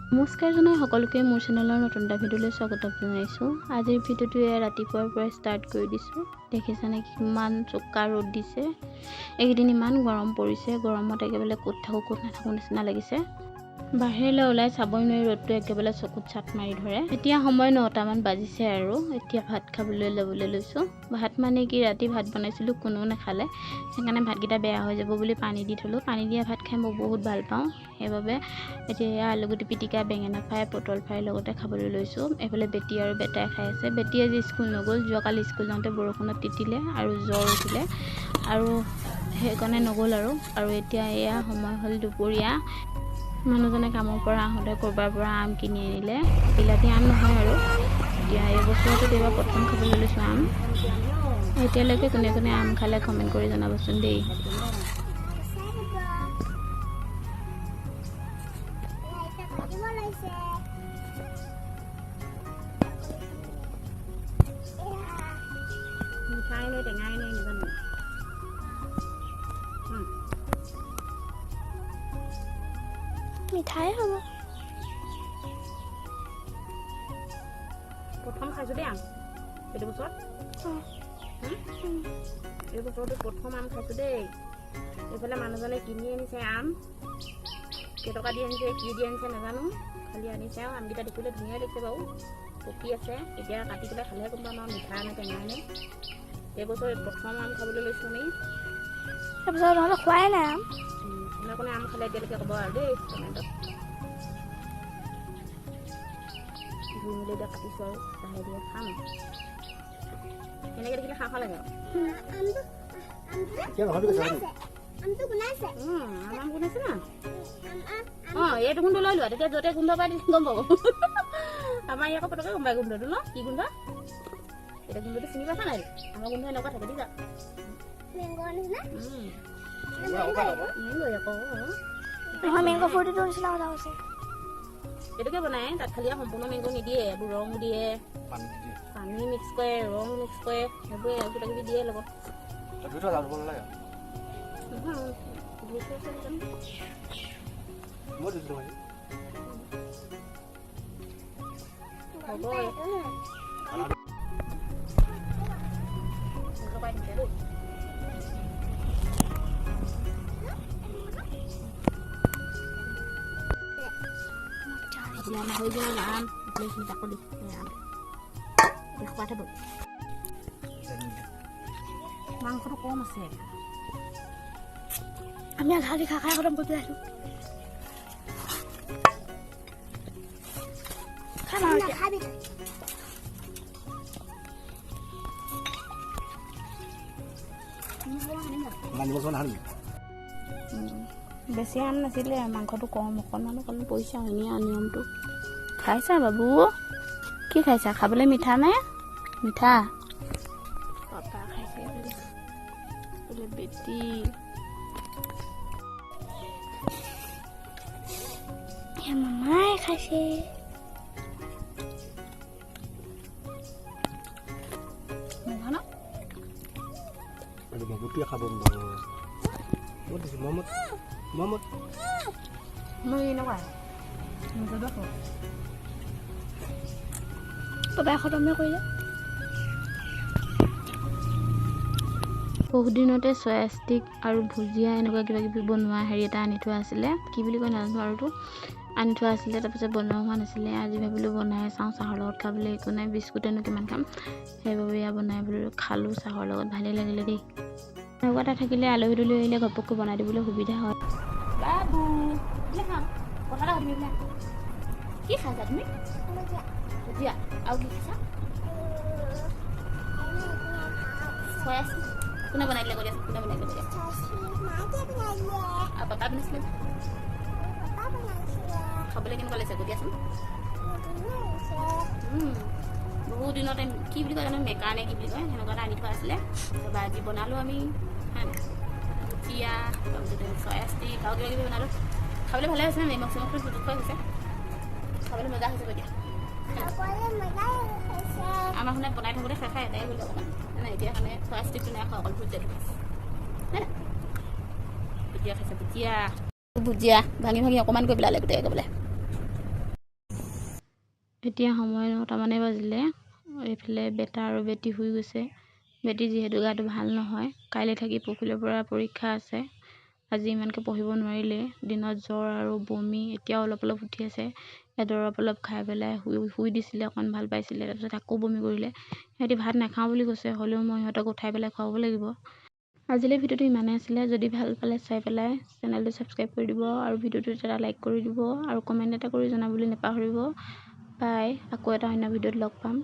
নমস্কাৰ জনাই সকলোকে মোৰ চেনেলৰ নতুন এটা ভিডিঅ'লৈ স্বাগতম জনাইছোঁ। আজিৰ ভিডিঅ'টো এয়া ৰাতিপুৱাৰ পৰাই ষ্টাৰ্ট কৰি দিছোঁ। দেখিছানে কিমান চোকা ৰ'দ দিছে। এইকেইদিন ইমান গৰম পৰিছে, গৰমত একেবাৰে ক'ত থাকোঁ ক'ত নাথাকোঁ নিচিনা লাগিছে। বাহিৰলৈ ওলাই চাবই নোৱাৰি, ৰ'দটো একেবাৰে চকুত চাট মাৰি ধৰে। এতিয়া সময় 9টামান বাজিছে আৰু এতিয়া ভাত খাবলৈ ল'বলৈ লৈছোঁ। ভাত মানে কি, ৰাতি ভাত বনাইছিলোঁ, কোনেও নাখালে, সেইকাৰণে ভাতকেইটা বেয়া হৈ যাব বুলি পানী দি থ'লোঁ। পানী দিয়া ভাত খাই মই বহুত ভাল পাওঁ, সেইবাবে এতিয়া এয়া আলুগুটি পিটিকা, বেঙেনা ফ্ৰাই, পটল ফ্ৰাইৰ লগতে খাবলৈ লৈছোঁ। এইফালে বেটী আৰু বেটাই খাই আছে। বেটী আজি স্কুল নগ'ল, যোৱাকালি স্কুল যাওঁতে বৰষুণত তিতিলে আৰু জ্বৰ উঠিলে আৰু সেইকাৰণে নগ'ল আৰু। আৰু এতিয়া এয়া সময় হ'ল দুপৰীয়া। মানুহজনে কামৰ পৰা আহোঁতে ক'ৰবাৰ পৰা আম কিনি আনিলে, বিলাতী আম নহয় আৰু। এতিয়া এই বছৰটোত এইবাৰ প্ৰথম খাবলৈ লৈছোঁ আম। এতিয়ালৈকে কোনে কোনে আম খালে কমেণ্ট কৰি জনাবচোন দেই। মিঠাই নে টেঙাই নে নাজানো। মিঠাই হ'ব। প্ৰথম খাইছোঁ দেই আম এইটো বছৰত। এই বছৰটো প্ৰথম আম খাইছোঁ দেই। এইফালে মানুহজনে কিনি আনিছে আম, কেইটকা দি আনিছে কি দি আনিছে নাজানো, খালি আনিছে আৰু। আমকেইটা দেখিবলৈ ধুনীয়া লাগিছে বাৰু, পকি আছে। এতিয়া কাটি পেলাই খালেহে গম পাম আৰু মিঠা নে টেঙাই নে। এইবছৰ প্ৰথম আম খাবলৈ লৈছোঁ আমি। তাৰপিছত নহ'লে খোৱাই নাই আম। কোনে কোনে আম খালে এতিয়ালৈকে ক'ব আৰু দেই কমেণ্টত। ধুই মেলি এতিয়া কাটিছোঁ আৰু লাহে ধীৰে খাম। কেনেকৈ দেখিলে খাওঁ খাওঁ লাগে আৰু। আম আম গোন্ধাইছে না? অঁ, এইটো গোন্ধ লৈ লোৱা, তেতিয়া য'তে গোন্ধ পাই তেতিয়া গম পাব। আমাৰ ইয়াৰ আকৌ পটককৈ গম পায় গোন্ধটো ন, কি গোন্ধ। এতিয়া গোন্ধটো চিনি পাইছা নাই? আমাৰ গোন্ধ এনেকুৱা থাকে দেখিছা। মেংগ' আকৌ। নহয়, মেংগ' ফ্ৰুটিটোৰ নিচিনা কথা কৈছে। এইটোকে বনাই, তাত খালি আৰু সম্পূৰ্ণ মেংগ' নিদিয়ে, এইবোৰ ৰং দিয়ে, পানী মিক্স কৰে, ৰং মিক্স কৰে, সেইবোৰে আৰু কিবা কিবি দিয়ে লগত। নহয়, ধুই থোৱা আছে জানো। হ'ব। লগাই দিছে দেই। এতিয়া আমাৰ হৈ গ'ল আম। এইখিনি বাকলি আম এতিয়া খোৱাত হ'ব। মাংসটো কম আছে। আমি আধা আধি খাই খাই খতম কৰি পেলাইছোঁ। খাম আৰু এতিয়া। বেছি আম নাছিলে, মাংসটো কম, অকণমান অকণমান পৰিছে আৰু। এনেই আৰু নিয়মটো। খাইছা বাবু? কি খাইছা? খাবলৈ মিঠা নে মিঠা? পাপা খাইছে বোলে, বোলে বেটি। এয়া মামাই খাইছে। মিঠা ন? খাব মমত মমত। মই এনেকুৱা নিজে। পাপাই খতমে কৰিলে। বহুত দিনতে চয়া ষ্টিক আৰু ভুজিয়া এনেকুৱা কিবা কিবি বনোৱা হেৰি এটা আনি থোৱা আছিলে, কি বুলি কয় নাজানো আৰু, তো আনি থোৱা আছিলে। তাৰপিছত বনোৱা হোৱা নাছিলে। আজি ভাবিলোঁ বনাই চাওঁ, চাহৰ লগত খাবলৈ একো নাই, বিস্কুটেনো কিমান খাম, সেইবাবে এয়া বনাই বোলো খালোঁ চাহৰ লগত, ভালেই লাগিলে দেই। এনেকুৱা এটা থাকিলে আলহী দুলহী আহিলে ঘপককৈ বনাই দিবলৈ সুবিধা হয়। বাবু এইফালে খাম, কথা এটা সুধিম, এইফালে কি খাইছা তুমি? ভুজিয়া আৰু কি খাইছা? চয়া ষ্টিক কোনে বনাই দিলে কৈ দিয়াচোন, কোনে বনাই দিলে কৈ দিয়া। আৰু পাপা বনাইছিলে? খাবলৈ কেনেকুৱা লাগিছে কৈ দিয়াচোন। বহুত দিনতে কি বুলি কয় জানো, মেকা নে কি বুলি কয়, সেনেকুৱা এটা আনি থোৱা আছিলে। তাৰপৰা আজি বনালোঁ আমি ভুজিয়া, তাৰপিছতে চয়া ষ্টিক আৰু কিবা কিবি বনালোঁ। খাবলৈ ভালে হৈছে নে? নিমখ চিমখটো জোখ হৈছে, খাবলৈ মজা হৈছে কৈ দিয়া। আমাৰ শুনে বনাই থাকোঁতে খাই খাই এদাই গ'ল অকণমান। নাই, এতিয়া মানে চয়া ষ্টিকটো নাই খোৱা, অকল ভুজিয়াটো খাইছে। ভুজিয়া খাইছে, ভুজিয়া ভুজিয়া ভাঙি ভাঙি অকণমান কৰি পেলালে গোটেই একেবাৰে। এতিয়া সময় 9টামানেই বাজিলে। এইফালে বেটা আৰু বেটী শুই গৈছে। বেটী যিহেতু গাটো ভাল নহয়, কাইলৈ থাকি পৰহিলৈৰ পৰা পৰীক্ষা আছে। আজি ইমানকৈ পঢ়িব নোৱাৰিলে, দিনত জ্বৰ আৰু বমি, এতিয়াও অলপ অলপ উঠি আছে। দৰৱ অলপ খাই পেলাই শুই শুই দিছিলে, অকণ ভাল পাইছিলে। তাৰপিছত আকৌ বমি কৰিলে। সিহঁতি ভাত নাখাওঁ বুলি কৈছে, হ'লেও মই সিহঁতক উঠাই পেলাই খুৱাব লাগিব। আজিলৈ ভিডিঅ'টো ইমানেই আছিলে। যদি ভাল পালে চাই পেলাই চেনেলটো ছাবস্ক্ৰাইব কৰি দিব আৰু ভিডিঅ'টোত এটা লাইক কৰি দিব আৰু কমেণ্ট এটা কৰি জনাবলৈ নাপাহৰিব। বাই, আকৌ এটা অন্য ভিডিঅ'ত লগ পাম।